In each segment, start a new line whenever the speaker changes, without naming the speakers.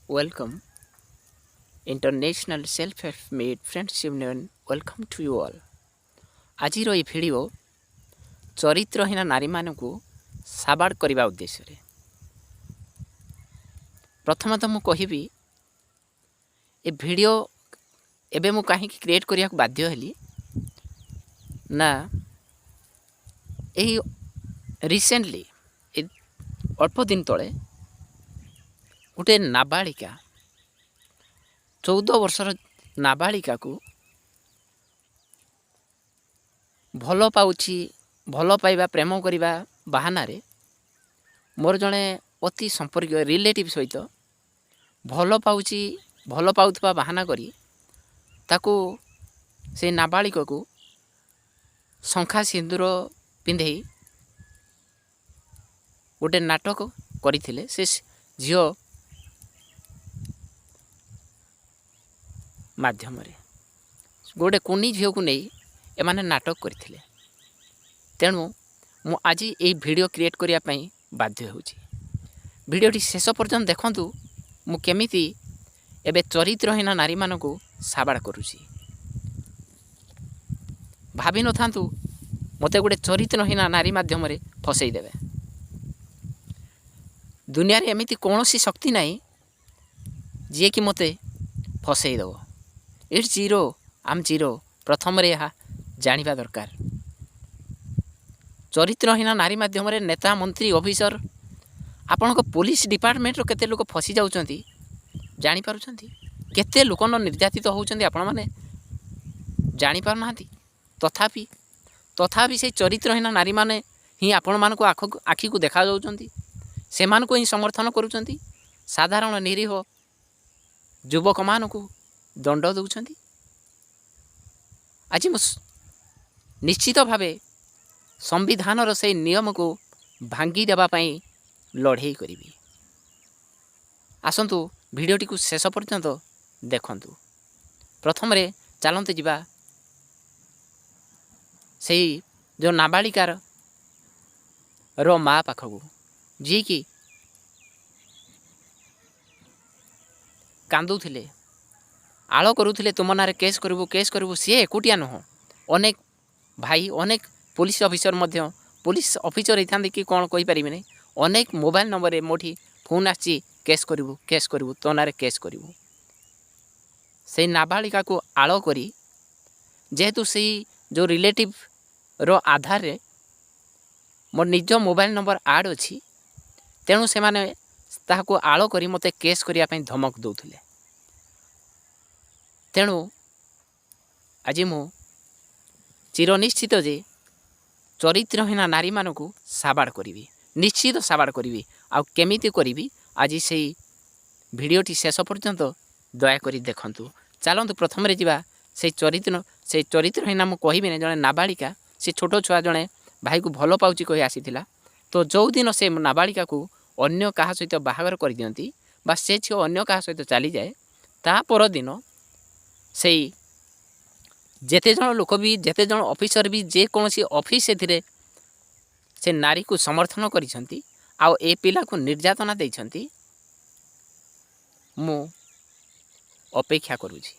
Welcome. International Self Made Friends Union welcome to you all. ଆଜିର ଏହି video ଚରିତ୍ରହୀନ ନାରୀମାନଙ୍କୁ ସାବାଡ଼ କରିବା ଉଦ୍ଦେଶ୍ୟରେ। ପ୍ରଥମତଃ ମୁଁ କହିବି, ଏ ଭିଡ଼ିଓ ଏବେ ମୁଁ କାହିଁକି କ୍ରିଏଟ୍ କରିବାକୁ ବାଧ୍ୟ ହେଲି ନା, ଏହି ରିସେଣ୍ଟଲି ଏ ଅଳ୍ପ ଦିନ ତଳେ ଗୋଟେ ନାବାଳିକା, 14 ବର୍ଷର ନାବାଳିକାକୁ ଭଲ ପାଉଛି, ଭଲ ପାଇବା ପ୍ରେମ କରିବା ବାହାନାରେ ମୋର ଜଣେ ଅତି ସମ୍ପର୍କୀୟ ରିଲେଟିଭ୍ ସହିତ ଭଲ ପାଉଛି, ଭଲ ପାଉଥିବା ବାହାନା କରି ତାକୁ ସେ ନାବାଳିକାକୁ ଶଙ୍ଖା ସିନ୍ଦୁର ପିନ୍ଧେଇ ଗୋଟେ ନାଟକ କରିଥିଲେ। ସେ ଝିଅ ମାଧ୍ୟମରେ ଗୋଟେ କୁନି ଝିଅକୁ ନେଇ ଏମାନେ ନାଟକ କରିଥିଲେ। ତେଣୁ ମୁଁ ଆଜି ଏଇ ଭିଡ଼ିଓ କ୍ରିଏଟ୍ କରିବା ପାଇଁ ବାଧ୍ୟ ହେଉଛି। ଭିଡ଼ିଓଟି ଶେଷ ପର୍ଯ୍ୟନ୍ତ ଦେଖନ୍ତୁ, ମୁଁ କେମିତି ଏବେ ଚରିତ୍ରହୀନ ନାରୀମାନଙ୍କୁ ସାବାଡ଼ କରୁଛି। ଭାବିନଥାନ୍ତୁ ମୋତେ ଗୋଟେ ଚରିତ୍ରହୀନ ନାରୀ ମାଧ୍ୟମରେ ଫସେଇ ଦେବେ। ଦୁନିଆରେ ଏମିତି କୌଣସି ଶକ୍ତି ନାହିଁ ଯିଏକି ମୋତେ ଫସେଇ ଦେବ। It's zero, I'm zero. ପ୍ରଥମରେ ଏହା ଜାଣିବା ଦରକାର। ଚରିତ୍ରହୀନ ନାରୀ ମାଧ୍ୟମରେ ନେତା, ମନ୍ତ୍ରୀ, ଅଫିସର, ଆପଣଙ୍କ ପୋଲିସ ଡିପାର୍ଟମେଣ୍ଟର କେତେ ଲୋକ ଫସି ଯାଉଛନ୍ତି ଜାଣିପାରୁଛନ୍ତି? କେତେ ଲୋକ ନିର୍ଯାତିତ ହେଉଛନ୍ତି ଆପଣମାନେ ଜାଣିପାରୁନାହାନ୍ତି? ତଥାପି ସେଇ ଚରିତ୍ରହୀନ ନାରୀମାନେ ହିଁ ଆପଣମାନଙ୍କୁ ଆଖିକୁ ଦେଖାଯାଉଛନ୍ତି, ସେମାନଙ୍କୁ ହିଁ ସମର୍ଥନ କରୁଛନ୍ତି, ସାଧାରଣ ନିରୀହ ଯୁବକମାନଙ୍କୁ ଦଣ୍ଡ ଦେଉଛନ୍ତି। ଆଜି ମୁଁ ନିଶ୍ଚିତ ଭାବେ ସମ୍ବିଧାନର ସେଇ ନିୟମକୁ ଭାଙ୍ଗି ଦେବା ପାଇଁ ଲଢ଼େଇ କରିବି। ଆସନ୍ତୁ, ଭିଡ଼ିଓଟିକୁ ଶେଷ ପର୍ଯ୍ୟନ୍ତ ଦେଖନ୍ତୁ। ପ୍ରଥମରେ ଚାଲନ୍ତୁ ଯିବା ସେଇ ଯେଉଁ ନାବାଳିକାର ର ମା ପାଖକୁ, ଯିଏକି କାନ୍ଦୁଥିଲେ, ଆଳ କରୁଥିଲେ, ତୁମ ନାଁରେ କେସ୍ କରିବୁ, କେସ୍ କରିବୁ। ସିଏ ଏକୁଟିଆ ନୁହଁ, ଅନେକ ଭାଇ, ଅନେକ ପୋଲିସ ଅଫିସର ମଧ୍ୟ, ପୋଲିସ ଅଫିସର ହେଇଥାନ୍ତି କି କ'ଣ କହିପାରିବିନି, ଅନେକ ମୋବାଇଲ ନମ୍ବରରେ ମୋଠି ଫୋନ୍ ଆସିଛି, କେସ୍ କରିବୁ, କେସ୍ କରିବୁ, ତୋ ନାଁରେ କେସ୍ କରିବୁ। ସେଇ ନାବାଳିକାକୁ ଆଳ କରି, ଯେହେତୁ ସେଇ ଯେଉଁ ରିଲେଟିଭ୍ର ଆଧାରରେ ମୋ ନିଜ ମୋବାଇଲ ନମ୍ବର ଆଡ଼୍ ଅଛି, ତେଣୁ ସେମାନେ ତାହାକୁ ଆଳ କରି ମୋତେ କେସ୍ କରିବା ପାଇଁ ଧମକ ଦେଉଥିଲେ। ତେଣୁ ଆଜି ମୁଁ ଚିରନିଶ୍ଚିତ ଯେ ଚରିତ୍ରହୀନ ନାରୀମାନଙ୍କୁ ସାବାଡ଼ କରିବି, ନିଶ୍ଚିତ ସାବାଡ଼ କରିବି। ଆଉ କେମିତି କରିବି, ଆଜି ସେଇ ଭିଡ଼ିଓଟି ଶେଷ ପର୍ଯ୍ୟନ୍ତ ଦୟାକରି ଦେଖନ୍ତୁ। ଚାଲନ୍ତୁ, ପ୍ରଥମରେ ଯିବା ସେଇ ଚରିତ୍ରହୀନ ମୁଁ କହିବିନି, ଜଣେ ନାବାଳିକା, ସେ ଛୋଟ ଛୁଆ ଜଣେ ଭାଇକୁ ଭଲ ପାଉଛି କହି ଆସିଥିଲା। ତ ଯେଉଁଦିନ ସେ ନାବାଳିକାକୁ ଅନ୍ୟ କାହା ସହିତ ବାହାଘର କରିଦିଅନ୍ତି ବା ସେ ଝିଅ ଅନ୍ୟ କାହା ସହିତ ଚାଲିଯାଏ, ତା ପରଦିନ ସେଇ ଯେତେ ଜଣ ଲୋକ ବି, ଯେତେ ଜଣ ଅଫିସର ବି, ଯେକୌଣସି ଅଫିସ ସେଥିରେ ସେ ନାରୀକୁ ସମର୍ଥନ କରିଛନ୍ତି ଆଉ ଏ ପିଲାକୁ ନିର୍ଯାତନା ଦେଇଛନ୍ତି, ମୁଁ ଅପେକ୍ଷା କରୁଛି।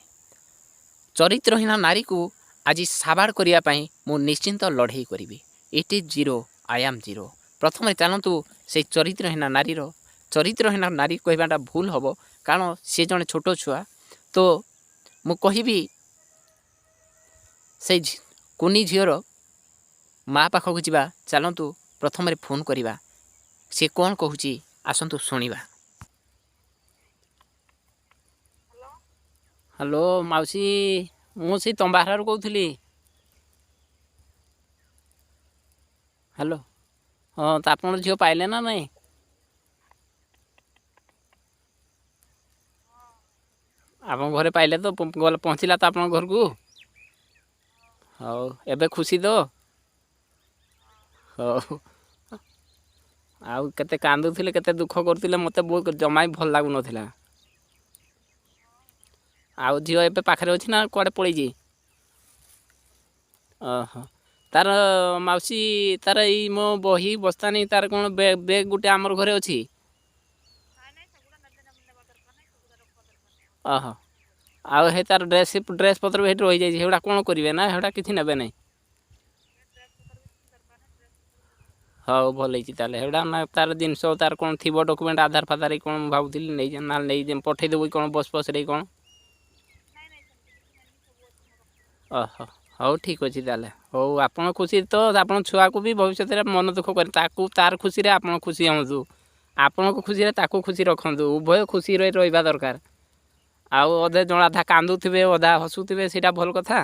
ଚରିତ୍ରହୀନ ନାରୀକୁ ଆଜି ସାବାଡ଼ କରିବା ପାଇଁ ମୁଁ ନିଶ୍ଚିନ୍ତ ଲଢ଼େଇ କରିବି। It is zero, I am zero. ପ୍ରଥମେ ଚାଲନ୍ତୁ ସେଇ ଚରିତ୍ରହୀନ ନାରୀର, ଚରିତ୍ରହୀନ ନାରୀ କହିବାଟା ଭୁଲ ହେବ, କାରଣ ସେ ଜଣେ ଛୋଟ ଛୁଆ। ତ ମୁଁ କହିବି, ସେଇ କୁନି ଝିଅର ମା ପାଖକୁ ଯିବା। ଚାଲନ୍ତୁ, ପ୍ରଥମରେ ଫୋନ୍ କରିବା, ସେ କ'ଣ କହୁଛି ଆସନ୍ତୁ ଶୁଣିବା। ହ୍ୟାଲୋ ମାଉସୀ, ମୁଁ ସେଇ ତମ୍ବାହାରାରୁ କହୁଥିଲି। ହ୍ୟାଲୋ, ହଁ, ତ ଆପଣ ଝିଅ ପାଇଲେ ନା ନାଇଁ? ଆପଣଙ୍କ ଘରେ ପାଇଲେ ତ? ପହଞ୍ଚିଲା ତ ଆପଣଙ୍କ ଘରକୁ? ହଉ, ଏବେ ଖୁସି ତ? ହଉ। ଆଉ କେତେ କାନ୍ଦୁଥିଲେ, କେତେ ଦୁଃଖ କରୁଥିଲେ, ମୋତେ ବହୁତ ଜମା ବି ଭଲ ଲାଗୁନଥିଲା। ଆଉ ଝିଅ ଏବେ ପାଖରେ ଅଛି ନା କୁଆଡ଼େ ପଳେଇଛି? ଓହୋ, ତାର ମାଉସୀ, ତାର ଏଇ ମୋ ବହି ବସ୍ତାନି, ତାର କ'ଣ ବ୍ୟାଗ୍ ଗୋଟେ ଆମର ଘରେ ଅଛି। ଓହୋ, ଆଉ ହେ ତାର ଡ୍ରେସ୍ ଡ୍ରେସ୍ ପତ୍ର ବି ସେଇଠି ରହିଯାଇଛି, ସେଗୁଡ଼ା କ'ଣ କରିବେ? ନା ସେଗୁଡ଼ା କିଛି ନେବେ ନାହିଁ? ହଉ, ଭଲ ହେଇଛି ତାହେଲେ। ସେଗୁଡ଼ା ନା ତାର ଜିନିଷ, ତାର କ'ଣ ଥିବ ଡକୁମେଣ୍ଟ, ଆଧାର ଫାଧାର କି କ'ଣ, ମୁଁ ଭାବୁଥିଲି ନେଇ ନା ନେଇ ପଠେଇଦେବୁ କି କ'ଣ ବସ୍ ଫସ୍ରେ କ'ଣ। ଓହୋ, ହଉ, ଠିକ୍ ଅଛି ତାହେଲେ। ହଉ, ଆପଣ ଖୁସି ତ ଆପଣ ଛୁଆକୁ ବି ଭବିଷ୍ୟତରେ ମନ ଦୁଃଖ କରି ତାକୁ, ତାର ଖୁସିରେ ଆପଣ ଖୁସି ହୁଅନ୍ତୁ, ଆପଣଙ୍କ ଖୁସିରେ ତାକୁ ଖୁସି ରଖନ୍ତୁ। ଉଭୟ ଖୁସିରେ ରହିବା ଦରକାର। ଆଉ ଅଧେ ଜଣ ଅଧା କାନ୍ଦୁଥିବେ, ଅଧା ହସୁଥିବେ, ସେଇଟା ଭଲ କଥା?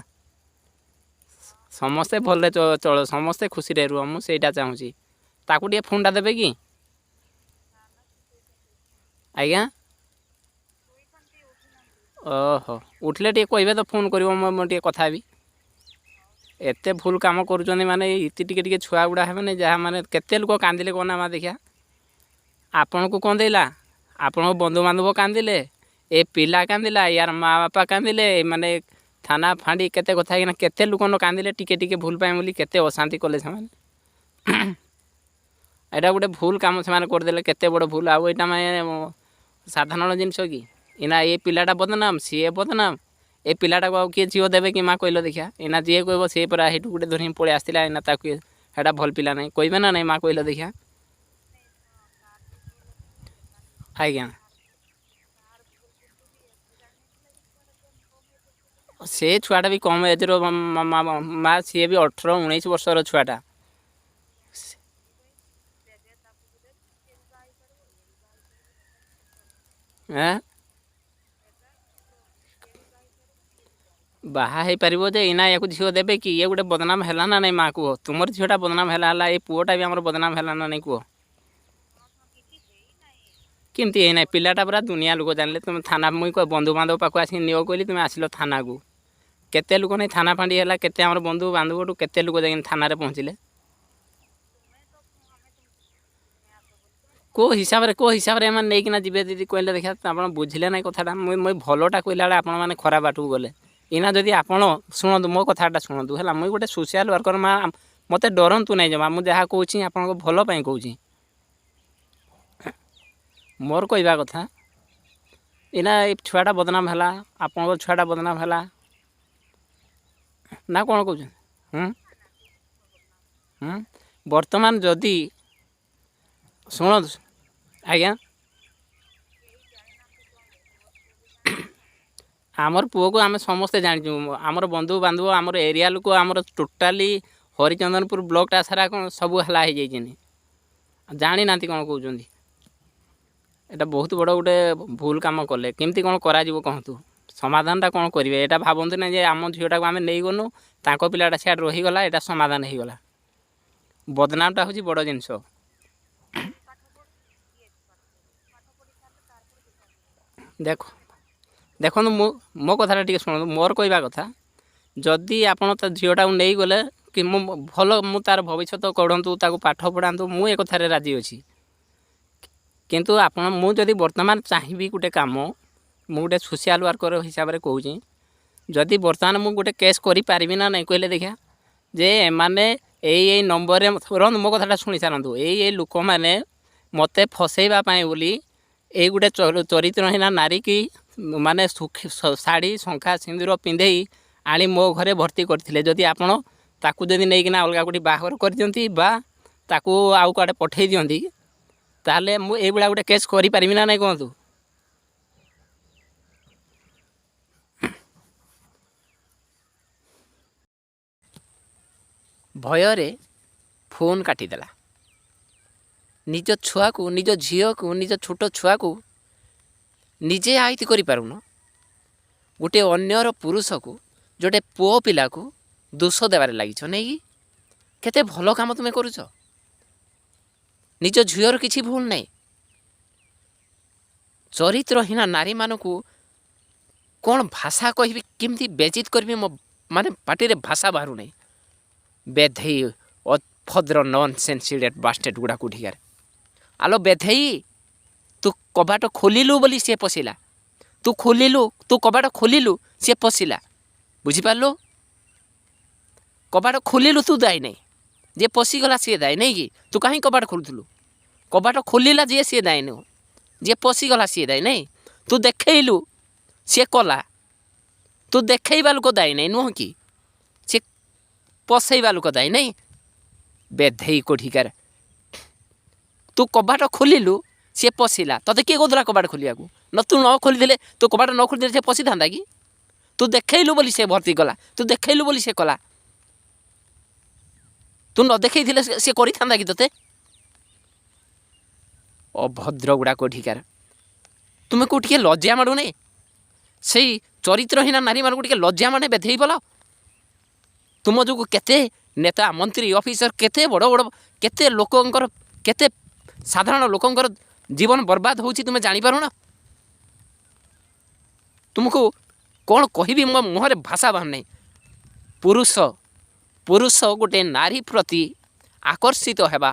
ସମସ୍ତେ ଭଲରେ ଚଳ, ସମସ୍ତେ ଖୁସିରେ ରୁହ, ମୁଁ ସେଇଟା ଚାହୁଁଛି। ତାକୁ ଟିକେ ଫୋନ୍ଟା ଦେବେ କି ଆଜ୍ଞା? ଓହୋ, ଉଠିଲେ ଟିକେ କହିବେ ତ ଫୋନ୍ କରିବ, ମୁଁ ଟିକେ କଥା ହେବି। ଏତେ ଭୁଲ କାମ କରୁଛନ୍ତି, ମାନେ ଏତେ ଟିକେ ଟିକେ ଛୁଆ ଗୁଡ଼ା ହେବେନି ଯାହା, ମାନେ କେତେ ଲୋକ କାନ୍ଦିଲେ କହନା ମା। ଦେଖିଆ, ଆପଣଙ୍କୁ କନ୍ଦେଇଲା, ଆପଣଙ୍କ ବନ୍ଧୁବାନ୍ଧବ କାନ୍ଦିଲେ, ଏ ପିଲା କାନ୍ଦିଲା, ୟାର ମା ବାପା କାନ୍ଦିଲେ, ମାନେ ଥାନା ଫାଣ୍ଡି କେତେ କଥା ହେଇକିନା କେତେ ଲୋକ କାନ୍ଦିଲେ। ଟିକେ ଟିକେ ଭୁଲ ପାଇଁ ବୋଲି କେତେ ଅଶାନ୍ତି କଲେ ସେମାନେ। ଏଇଟା ଗୋଟେ ଭୁଲ କାମ ସେମାନେ କରିଦେଲେ, କେତେ ବଡ଼ ଭୁଲ। ଆଉ ଏଇଟା ମାନେ ସାଧାରଣ ଜିନିଷ କି? ଏଇନା ଏ ପିଲାଟା ବଦନାମ, ସିଏ ବଦନାମ। ଏ ପିଲାଟାକୁ ଆଉ କିଏ ଝିଅ ଦେବେ କି ମା, କହିଲ ଦେଖିଆ? ଏଇନା ଯିଏ କହିବ ସିଏ ପରା ସେଇଠୁ ଗୋଟେ ଧରିକି ପଳେଇ ଆସିଥିଲା, ଏଇନା ତାକୁ ସେଇଟା ଭଲ ପିଲା ନାହିଁ କହିବେ ନା ନାଇଁ ମା, କହିଲ ଦେଖିଆ? ଆଜ୍ଞା, ସେ ଛୁଆଟା ବି କମ୍ ଏଜ୍ର ମା, ସିଏ ବି 18 19 ବର୍ଷର ଛୁଆଟା। ଏଁ, ବାହା ହେଇପାରିବ ଯେ ଏଇନା ୟାକୁ ଝିଅ ଦେବେ କି? ଇଏ ଗୋଟେ ବଦନାମ ହେଲା ନା ନାଇଁ ମା, କୁହ? ତୁମର ଝିଅଟା ବଦନାମ ହେଲା ହେଲା, ଏ ପୁଅଟା ବି ଆମର ବଦନାମ ହେଲା ନା ନାଇଁ କୁହ? କେମିତି ହେଇନାହିଁ? ପିଲାଟା ପୁରା ଦୁନିଆ ଲୋକ ଜାଣିଲେ। ତୁମେ ଥାନା, ମୁଇଁ ବନ୍ଧୁବାନ୍ଧବ ପାଖକୁ ଆସିକି ନିଅ କହିଲି, ତୁମେ ଆସିଲ ଥାନାକୁ। କେତେ ଲୋକ ନେଇ ଥାନା ଫାଣ୍ଡି ହେଲା, କେତେ ଆମର ବନ୍ଧୁ ବାନ୍ଧବଠୁ କେତେ ଲୋକ ଯାଇକି ଥାନାରେ ପହଞ୍ଚିଲେ। କେଉଁ ହିସାବରେ, କେଉଁ ହିସାବରେ ଏମାନେ ନେଇକିନା ଯିବେ ଦିଦି, କହିଲେ ଦେଖିଆ? ଆପଣ ବୁଝିଲେ ନାହିଁ କଥାଟା। ମୁଇଁ ମୁଇଁ ଭଲଟା କହିଲା ବେଳେ ଆପଣମାନେ ଖରାପ ବାଟକୁ ଗଲେ। ଏଇନା ଯଦି ଆପଣ ଶୁଣନ୍ତୁ, ମୋ କଥାଟା ଶୁଣନ୍ତୁ ହେଲା। ମୁଇଁ ଗୋଟେ ସୋସିଆଲ୍ ୱାର୍କର୍ ମା, ମୋତେ ଡରନ୍ତୁ ନାହିଁ ଜମା। ମୁଁ ଯାହା କହୁଛି ଆପଣଙ୍କ ଭଲ ପାଇଁ କହୁଛି। ମୋର କହିବା କଥା, ଏଇନା ଏ ଛୁଆଟା ବଦନାମ ହେଲା, ଆପଣଙ୍କ ଛୁଆଟା ବଦନାମ ହେଲା ନା କ'ଣ କହୁଛନ୍ତି? ହୁଁ ହୁଁ ବର୍ତ୍ତମାନ ଯଦି ଶୁଣନ୍ତୁ ଆଜ୍ଞା, ଆମର ପୁଅକୁ ଆମେ ସମସ୍ତେ ଜାଣିଛୁ। ଆମର ବନ୍ଧୁବାନ୍ଧବ, ଆମର ଏରିଆ ଲୋକ, ଆମର ଟୋଟାଲି ହରିଚନ୍ଦନପୁର ବ୍ଲକଟା ସାରା କ'ଣ ସବୁ ହେଲା ହେଇଯାଇଛନ୍ତି, ଜାଣିନାହାନ୍ତି କ'ଣ କହୁଛନ୍ତି? ଏଇଟା ବହୁତ ବଡ଼ ଗୋଟେ ଭୁଲ କାମ କଲେ। କେମିତି କ'ଣ କରାଯିବ କହନ୍ତୁ? ସମାଧାନଟା କ'ଣ କରିବେ? ଏଇଟା ଭାବନ୍ତୁ ନା ଯେ ଆମ ଝିଅଟାକୁ ଆମେ ନେଇଗନୁ, ତାଙ୍କ ପିଲାଟା ସିଆଡ଼େ ରହିଗଲା, ଏଇଟା ସମାଧାନ ହେଇଗଲା। ବଦନାମଟା ହେଉଛି ବଡ଼ ଜିନିଷ। ଦେଖ, ଦେଖନ୍ତୁ, ମୁଁ ମୋ କଥାଟା ଟିକେ ଶୁଣନ୍ତୁ। ମୋର କହିବା କଥା, ଯଦି ଆପଣ ତା ଝିଅଟାକୁ ନେଇଗଲେ କି ମୁଁ ଭଲ, ମୁଁ ତାର ଭବିଷ୍ୟତ ଗଢ଼ନ୍ତୁ, ତାକୁ ପାଠ ପଢ଼ାନ୍ତୁ, ମୁଁ ଏ କଥାରେ ରାଜି ଅଛି। କିନ୍ତୁ ଆପଣ, ମୁଁ ଯଦି ବର୍ତ୍ତମାନ ଚାହିଁବି ଗୋଟେ କାମ, ମୁଁ ଗୋଟେ ସୋସିଆଲ୍ ୱାର୍କର ହିସାବରେ କହୁଛି, ଯଦି ବର୍ତ୍ତମାନ ମୁଁ ଗୋଟେ କେସ୍ କରିପାରିବି ନା ନାହିଁ କହିଲେ ଦେଖିଆ? ଯେ ଏମାନେ ଏଇ ଏଇ ନମ୍ବରରେ, ରହନ୍ତୁ, ମୋ କଥାଟା ଶୁଣି ସାରନ୍ତୁ, ଏଇ ଏଇ ଲୋକମାନେ ମୋତେ ଫସେଇବା ପାଇଁ ବୋଲି ଏଇ ଗୋଟେ ଚରିତ୍ରହୀନା ନାରୀକି ମାନେ ଶାଢ଼ୀ ଶଙ୍ଖା ସିନ୍ଦୁର ପିନ୍ଧେଇ ଆଣି ମୋ ଘରେ ଭର୍ତ୍ତି କରିଥିଲେ, ଯଦି ଆପଣ ତାକୁ ଯଦି ନେଇକିନା ଅଲଗା କେଉଁଠି ବାହାଘର କରିଦିଅନ୍ତି ବା ତାକୁ ଆଉ କୁଆଡ଼େ ପଠେଇ ଦିଅନ୍ତି, ତାହେଲେ ମୁଁ ଏଇଭଳିଆ ଗୋଟେ କେସ୍ କରିପାରିବି ନା ନାହିଁ କୁହନ୍ତୁ? ଭୟରେ ଫୋନ୍ କାଟିଦେଲା। ନିଜ ଛୁଆକୁ, ନିଜ ଝିଅକୁ, ନିଜ ଛୋଟ ଛୁଆକୁ ନିଜେ ଆଇତି କରିପାରୁନ, ଗୋଟେ ଅନ୍ୟର ପୁରୁଷକୁ, ଗୋଟେ ପୁଅ ପିଲାକୁ ଦୋଷ ଦେବାରେ ଲାଗିଛ ନାଇଁ କି? କେତେ ଭଲ କାମ ତୁମେ କରୁଛ? ନିଜ ଝିଅର କିଛି ଭୁଲ ନାହିଁ। ଚରିତ୍ରହୀନ ନାରୀମାନଙ୍କୁ କ'ଣ ଭାଷା କହିବି, କେମିତି ବେଜିତ କରିବି, ମୋ ମାନେ ପାଟିରେ ଭାଷା ବାହାରୁନାହିଁ। ବେଧେଇ, ଅଭଦ୍ର, ନନ୍ ସେନ୍ସ ଇଡ଼ିଏଟ୍ ବାଷ୍ଟେଟ୍ ଗୁଡ଼ା କୋଉଠିକାର। ଆଲୋ ବେଧେଇ, ତୁ କବାଟ ଖୋଲିଲୁ ବୋଲି ସିଏ ପଶିଲା। ତୁ ଖୋଲିଲୁ, ତୁ କବାଟ ଖୋଲିଲୁ, ସିଏ ପଶିଲା, ବୁଝିପାରିଲୁ? କବାଟ ଖୋଲିଲୁ, ତୁ ଦାୟୀ ନାହିଁ, ଯିଏ ପଶିଗଲା ସିଏ ଦାୟୀ ନାଇଁ କି? ତୁ କାହିଁ କବାଟ ଖୋଲୁଥିଲୁ? କବାଟ ଖୋଲିଲା ଯିଏ ସିଏ ଦାୟୀ ନୁହଁ, ଯିଏ ପଶିଗଲା ସିଏ ଦାୟୀ ନାଇଁ? ତୁ ଦେଖେଇଲୁ, ସିଏ କଲା, ତୁ ଦେଖେଇବା ଲୋକ ଦାୟୀ ନାହିଁ, ନୁହଁ କି? ସିଏ ପଶେଇବା ଲୋକ ଦାୟୀ ନାହିଁ? ବେଧେଇ କୋଠିକାର, ତୁ କବାଟ ଖୋଲିଲୁ, ସିଏ ପଶିଲା। ତତେ କିଏ କହୁଥିଲା କବାଟ ଖୋଲିବାକୁ? ନ ତୁ ନ ଖୋଲିଥିଲେ, ତୁ କବାଟ ନ ଖୋଲିଥିଲେ ସେ ପଶିଥାନ୍ତା କି? ତୁ ଦେଖେଇଲୁ ବୋଲି ସେ ଭର୍ତ୍ତି କଲା, ତୁ ଦେଖେଇଲୁ ବୋଲି ସେ କଲା। ତୁ ନ ଦେଖେଇଥିଲେ ସେ କରିଥାନ୍ତା କି ତତେ? ଅଭଦ୍ର ଗୁଡ଼ା କୋଠିକାର, ତୁମକୁ ଟିକେ ଲଜ୍ଜା ମାଡ଼ୁନି? ସେଇ ଚରିତ୍ରହୀନ ନାରୀମାନଙ୍କୁ ଟିକେ ଲଜ୍ଜା ମାନେ? ବେଧେଇ ବଲ, ତୁମ ଯୋଗୁଁ କେତେ ନେତା, ମନ୍ତ୍ରୀ, ଅଫିସର, କେତେ ବଡ଼ ବଡ଼, କେତେ ଲୋକଙ୍କର, କେତେ ସାଧାରଣ ଲୋକଙ୍କର ଜୀବନ ବର୍ବାଦ ହେଉଛି, ତୁମେ ଜାଣିପାରୁନ? ତୁମକୁ କ'ଣ କହିବି, ମୋ ମୁହଁରେ ଭାଷା ବାହାରୁ ନାହିଁ। ପୁରୁଷ ଗୋଟେ ନାରୀ ପ୍ରତି ଆକର୍ଷିତ ହେବା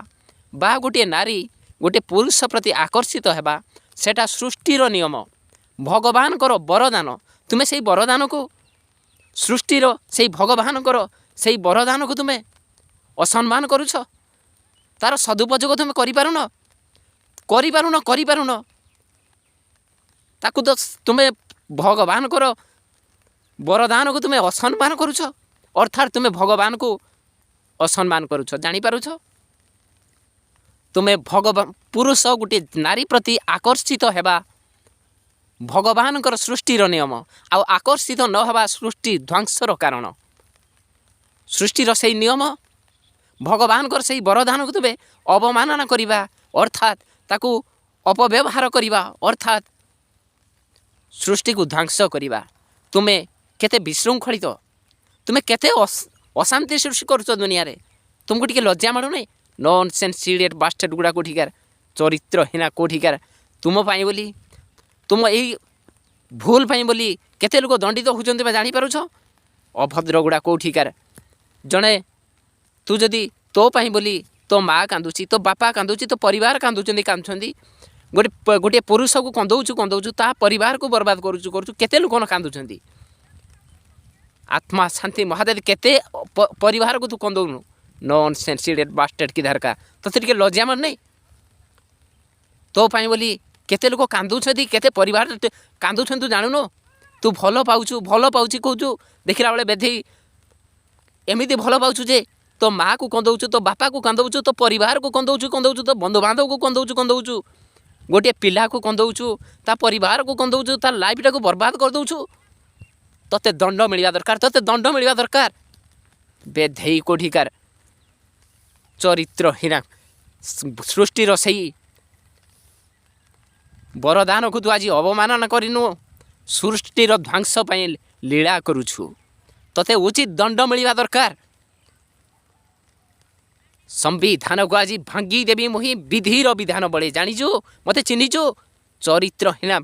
ବା ଗୋଟିଏ ନାରୀ ଗୋଟେ ପୁରୁଷ ପ୍ରତି ଆକର୍ଷିତ ହେବା, ସେଟା ସୃଷ୍ଟିର ନିୟମ, ଭଗବାନଙ୍କର ବରଦାନ। ତୁମେ ସେଇ ବରଦାନକୁ, ସୃଷ୍ଟିର ସେଇ ଭଗବାନଙ୍କର ସେଇ ବରଦାନକୁ ତୁମେ ଅସମ୍ମାନ କରୁଛ। ତାର ସଦୁପଯୋଗ ତୁମେ କରିପାରୁନ, କରିପାରୁନ, କରିପାରୁନ। ତାକୁ ତ ତୁମେ ଭଗବାନଙ୍କର ବରଦାନକୁ ତୁମେ ଅସମ୍ମାନ କରୁଛ, ଅର୍ଥାତ୍ ତୁମେ ଭଗବାନକୁ ଅସମ୍ମାନ କରୁଛ। ଜାଣିପାରୁଛ ତୁମେ? ଭଗବାନ, ପୁରୁଷ ଗୋଟିଏ ନାରୀ ପ୍ରତି ଆକର୍ଷିତ ହେବା ଭଗବାନଙ୍କର ସୃଷ୍ଟିର ନିୟମ, ଆଉ ଆକର୍ଷିତ ନ ହେବା ସୃଷ୍ଟି ଧ୍ୱଂସର କାରଣ। ସୃଷ୍ଟିର ସେଇ ନିୟମ, ଭଗବାନଙ୍କର ସେଇ ବରଦାନକୁ ତୁମେ ଅବମାନନା କରିବା, ଅର୍ଥାତ୍ ତାକୁ ଅପବ୍ୟବହାର କରିବା, ଅର୍ଥାତ୍ ସୃଷ୍ଟିକୁ ଧ୍ୱଂସ କରିବା। ତୁମେ କେତେ ବିଶୃଙ୍ଖଳିତ, ତୁମେ କେତେ ଅଶାନ୍ତି ସୃଷ୍ଟି କରୁଛ ଦୁନିଆରେ। ତୁମକୁ ଟିକେ ଲଜ୍ଜା ମାଡ଼ୁନି? ନନ୍ ସେନ୍ସ ଇଡ଼ିଏଟ୍ ବାଷ୍ଟେଡ଼ ଗୁଡ଼ା କୋଉଠିକାର, ଚରିତ୍ରହୀନା କୋଉଠିକାର। ତୁମ ପାଇଁ ବୋଲି, ତୁମ ଏଇ ଭୁଲ ପାଇଁ ବୋଲି କେତେ ଲୋକ ଦଣ୍ଡିତ ହେଉଛନ୍ତି, ତୁମେ ଜାଣିପାରୁଛ? ଅଭଦ୍ର ଗୁଡ଼ା କୋଉଠିକାର। ଜଣେ ତୁ ଯଦି, ତୋ ପାଇଁ ବୋଲି ତୋ ମା କାନ୍ଦୁଛି, ତୋ ବାପା କାନ୍ଦୁଛି, ତୋ ପରିବାର କାନ୍ଦୁଛନ୍ତି, କାନ୍ଦୁଛନ୍ତି। ଗୋଟିଏ ପୁରୁଷକୁ କନ୍ଦଉଛୁ, କନ୍ଦଉଛୁ, ତା ପରିବାରକୁ ବର୍ବାଦ କରୁଛୁ, କରୁଛୁ। କେତେ ଲୋକ କାନ୍ଦୁଛନ୍ତି। ଆତ୍ମା ଶାନ୍ତି ମହାଦେବ, କେତେ ପରିବାରକୁ ତୁ କନ୍ଦଉନୁ? ନନ୍ ସେନ୍ସ ଇଡ଼ିଏଟ୍ ବାଷ୍ଟେଡ଼ କିଧାରକା, ତୋତେ ଟିକେ ଲଜ୍ଜା ମାନେ ନାହିଁ? ତୋ ପାଇଁ ବୋଲି କେତେ ଲୋକ କାନ୍ଦୁଛନ୍ତି, କେତେ ପରିବାର କାନ୍ଦୁଛନ୍ତି, ତୁ ଜାଣୁନୁ? ତୁ ଭଲ ପାଉଛୁ, ଭଲ ପାଉଛି କହୁଛୁ, ଦେଖିଲା ବେଳେ ବେଧେଇ ଏମିତି ଭଲ ପାଉଛୁ ଯେ ତୋ ମାଆକୁ କନ୍ଦଉଛୁ, ତୋ ବାପାକୁ କନ୍ଦଉଛୁ, ତୋ ପରିବାରକୁ କନ୍ଦଉଛୁ, କନ୍ଦଉଛୁ, ତୋ ବନ୍ଧୁବାନ୍ଧବକୁ କନ୍ଦଉଛୁ, କନ୍ଦଉଛୁ, ଗୋଟିଏ ପିଲାକୁ କନ୍ଦଉଛୁ, ତା ପରିବାରକୁ କନ୍ଦଉଛୁ, ତା ଲାଇଫଟାକୁ ବର୍ବାଦ କରିଦେଉଛୁ। ତୋତେ ଦଣ୍ଡ ମିଳିବା ଦରକାର, ତୋତେ ଦଣ୍ଡ ମିଳିବା ଦରକାର। ବେଧେଇ କୋଠିକାର, ଚରିତ୍ରହୀନା, ସୃଷ୍ଟିର ସେଇ ବରଦାନକୁ ତୁ ଆଜି ଅବମାନନା କରିନୁ, ସୃଷ୍ଟିର ଧ୍ୱଂସ ପାଇଁ ଲୀଳା କରୁଛୁ। ତୋତେ ଉଚିତ ଦଣ୍ଡ ମିଳିବା ଦରକାର। ସମ୍ବିଧାନକୁ ଆଜି ଭାଙ୍ଗି ଦେବି ମୁହିଁ ବିଧିର ବିଧାନ ବଳେ। ଜାଣିଛୁ, ମୋତେ ଚିହ୍ନିଛୁ? ଚରିତ୍ରହୀନା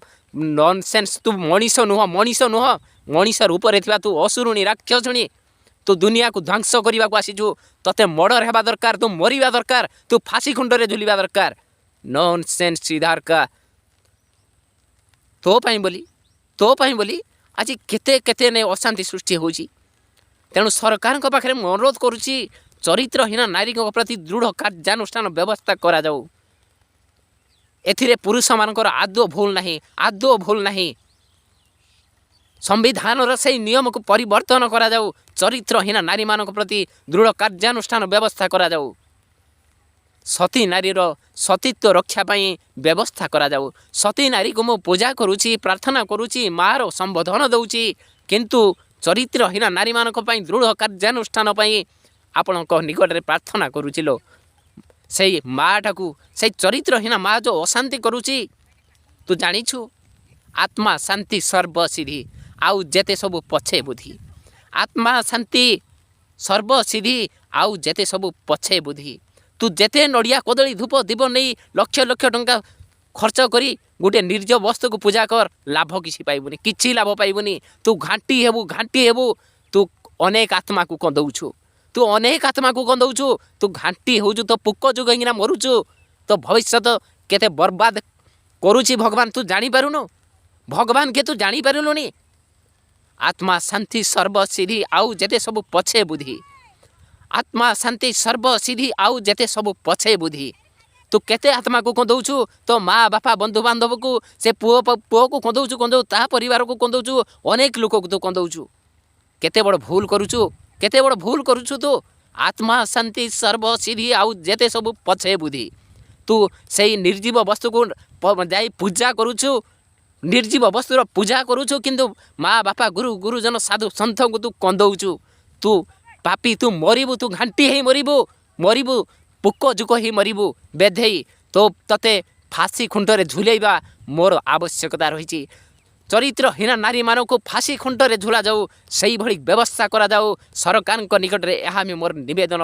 ନନସେନ୍ସ, ତୁ ମଣିଷ ନୁହଁ, ମଣିଷ ନୁହଁ। ମଣିଷ ରୂପରେ ଥିବା ତୁ ଅସୁରୁଣୀ, ରାକ୍ଷସୁଣୀ। ତୁ ଦୁନିଆକୁ ଧ୍ୱଂସ କରିବାକୁ ଆସିଛୁ। ତତେ ମର୍ଡ଼ର ହେବା ଦରକାର, ତୁ ମରିବା ଦରକାର, ତୁ ଫାଶୀ ଖୁଣ୍ଟରେ ଝୁଲିବା ଦରକାର। ନନ୍ ସେନ୍ସ ସିଦ୍ଧାର୍କା, ତୋ ପାଇଁ ବୋଲି, ତୋ ପାଇଁ ବୋଲି ଆଜି କେତେ କେତେ ନେଇ ଅଶାନ୍ତି ସୃଷ୍ଟି ହେଉଛି। ତେଣୁ ସରକାରଙ୍କ ପାଖରେ ମୁଁ ଅନୁରୋଧ କରୁଛି, ଚରିତ୍ରହୀନ ନାରୀଙ୍କ ପ୍ରତି ଦୃଢ଼ କାର୍ଯ୍ୟାନୁଷ୍ଠାନ ବ୍ୟବସ୍ଥା କରାଯାଉ। ଏଥିରେ ପୁରୁଷମାନଙ୍କର ଆଦୌ ଭୁଲ ନାହିଁ, ଆଦୌ ଭୁଲ ନାହିଁ। ସମ୍ବିଧାନର ସେଇ ନିୟମକୁ ପରିବର୍ତ୍ତନ କରାଯାଉ। ଚରିତ୍ରହୀନ ନାରୀମାନଙ୍କ ପ୍ରତି ଦୃଢ଼ କାର୍ଯ୍ୟାନୁଷ୍ଠାନ ବ୍ୟବସ୍ଥା କରାଯାଉ। ସତୀ ନାରୀର ସତୀତ୍ୱ ରକ୍ଷା ପାଇଁ ବ୍ୟବସ୍ଥା କରାଯାଉ। ସତୀ ନାରୀକୁ ମୁଁ ପୂଜା କରୁଛି, ପ୍ରାର୍ଥନା କରୁଛି, ମାଆର ସମ୍ବୋଧନ ଦେଉଛି, କିନ୍ତୁ ଚରିତ୍ରହୀନ ନାରୀମାନଙ୍କ ପାଇଁ ଦୃଢ଼ କାର୍ଯ୍ୟାନୁଷ୍ଠାନ ପାଇଁ ଆପଣଙ୍କ ନିକଟରେ ପ୍ରାର୍ଥନା କରୁଛି ଲୋ। ସେଇ ମାଆଟାକୁ, ସେଇ ଚରିତ୍ରହୀନ ମା ଯେଉଁ ଅଶାନ୍ତି କରୁଛି, ତୁ ଜାଣିଛୁ? ଆତ୍ମା ଶାନ୍ତି ସର୍ବସିଦ୍ଧି, ଆଉ ଯେତେ ସବୁ ପଛେ ବୁଦ୍ଧି। ଆତ୍ମା ଶାନ୍ତି ସର୍ବସିଦ୍ଧି, ଆଉ ଯେତେ ସବୁ ପଛେ ବୁଦ୍ଧି। ତୁ ଯେତେ ନଡ଼ିଆ, କଦଳୀ, ଧୂପ, ଦୀପ ନେଇ ଲକ୍ଷ ଲକ୍ଷ ଟଙ୍କା ଖର୍ଚ୍ଚ କରି ଗୋଟିଏ ନିର୍ଜ ବସ୍ତୁକୁ ପୂଜା କର, ଲାଭ କିଛି ପାଇବୁନି, କିଛି ଲାଭ ପାଇବୁନି। ତୁ ଘାଣ୍ଟି ହେବୁ, ଘାଣ୍ଟି ହେବୁ। ତୁ ଅନେକ ଆତ୍ମାକୁ କନ୍ଦଉଛୁ, ତୁ ଅନେକ ଆତ୍ମାକୁ କନ୍ଦଉଛୁ। ତୁ ଘାଣ୍ଟି ହେଉଛୁ, ତୋ ପୋକ ଯୋଗ ହେଇକିନା ମରୁଛୁ। ତୋ ଭବିଷ୍ୟତ କେତେ ବର୍ବାଦ କରୁଛି ଭଗବାନ, ତୁ ଜାଣିପାରୁନୁ? ଭଗବାନ କିଏ ତୁ ଜାଣିପାରିଲୁନି? ଆତ୍ମା ଶାନ୍ତି ସର୍ବସିଦ୍ଧି, ଆଉ ଯେତେ ସବୁ ପଛେ ବୁଦ୍ଧି। ଆତ୍ମା ଶାନ୍ତି ସର୍ବସିଦ୍ଧି, ଆଉ ଯେତେ ସବୁ ପଛେ ବୁଦ୍ଧି। ତୁ କେତେ ଆତ୍ମାକୁ କନ୍ଦଉଛୁ? ତୋ ମା ବାପା, ବନ୍ଧୁବାନ୍ଧବକୁ, ସେ ପୁଅକୁ କନ୍ଦଉଛୁ, କନ୍ଦଉ, ତା ପରିବାରକୁ କନ୍ଦଉଛୁ, ଅନେକ ଲୋକକୁ ତୁ କନ୍ଦଉଛୁ। କେତେ ବଡ଼ ଭୁଲ କରୁଛୁ, କେତେ ବଡ଼ ଭୁଲ କରୁଛୁ ତୁ। ଆତ୍ମା ଶାନ୍ତି ସର୍ବସିଦ୍ଧି, ଆଉ ଯେତେ ସବୁ ପଛେ ବୁଦ୍ଧି। ତୁ ସେଇ ନିର୍ଜୀବ ବସ୍ତୁକୁ ଯାଇ ପୂଜା କରୁଛୁ, ନିର୍ଜୀବ ବସ୍ତୁର ପୂଜା କରୁଛୁ, କିନ୍ତୁ ମା ବାପା, ଗୁରୁ ଗୁରୁଜନ, ସାଧୁ ସନ୍ଥଙ୍କୁ ତୁ କନ୍ଦଉଛୁ। ତୁ ପାପି, ତୁ ମରିବୁ, ତୁ ଘାଣ୍ଟି ହେଇ ମରିବୁ, ମରିବୁ, ପୋକ ଜୋକ ହେଇ ମରିବୁ ବେଧେଇ। ତୋତେ ଫାଶୀ ଖୁଣ୍ଟରେ ଝୁଲେଇବା ମୋର ଆବଶ୍ୟକତା ରହିଛି। ଚରିତ୍ରହୀନ ନାରୀମାନଙ୍କୁ ଫାଶୀ ଖୁଣ୍ଟରେ ଝୁଲାଯାଉ, ସେଇଭଳି ବ୍ୟବସ୍ଥା କରାଯାଉ। ସରକାରଙ୍କ ନିକଟରେ ଏହା ବି ମୋର ନିବେଦନ।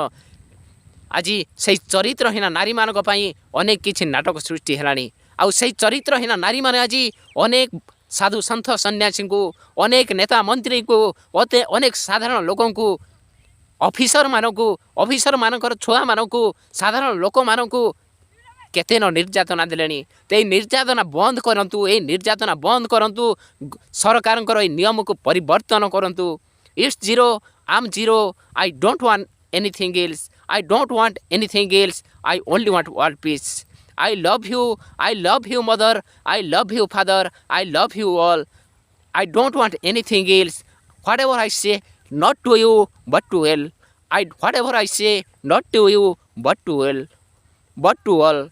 ଆଜି ସେଇ ଚରିତ୍ରହୀନ ନାରୀମାନଙ୍କ ପାଇଁ ଅନେକ କିଛି ନାଟକ ସୃଷ୍ଟି ହେଲାଣି। ଆଉ ସେଇ ଚରିତ୍ରହୀନ ନାରୀମାନେ ଆଜି ଅନେକ ସାଧୁ ସନ୍ଥ ସନ୍ନ୍ୟାସୀଙ୍କୁ, ଅନେକ ନେତା ମନ୍ତ୍ରୀଙ୍କୁ, ଅନେକ ସାଧାରଣ ଲୋକଙ୍କୁ, ଅଫିସରମାନଙ୍କୁ, ଅଫିସରମାନଙ୍କର ଛୁଆମାନଙ୍କୁ, ସାଧାରଣ ଲୋକମାନଙ୍କୁ କେତେ ନ ନିର୍ଯାତନା ଦେଲେଣି। ତ ଏଇ ନିର୍ଯାତନା ବନ୍ଦ କରନ୍ତୁ, ଏଇ ନିର୍ଯାତନା ବନ୍ଦ କରନ୍ତୁ। ସରକାରଙ୍କର ଏଇ ନିୟମକୁ ପରିବର୍ତ୍ତନ କରନ୍ତୁ। It's zero, I'm zero. I don't want anything else. I don't want anything else. I only want world peace. I love you. I love you, mother. I love you, father. I love you all. I don't want anything else. Whatever I say, not to you, but to all. Whatever I say, not to you, but to all, but to all.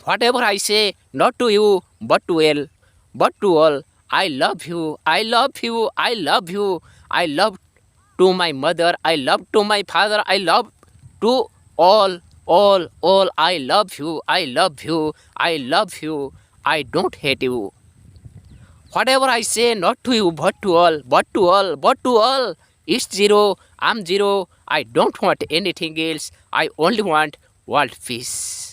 Whatever I say, not to you, but to all, but to all. I love you. I love you. I love you. I love to my mother. I love to my father. I love to all, all, all. I love you. I love you. I love you. I don't hate you. Whatever I say, not to you, but to all, but to all, but to all. It's zero, I'm zero. I don't want anything else. I only want world peace.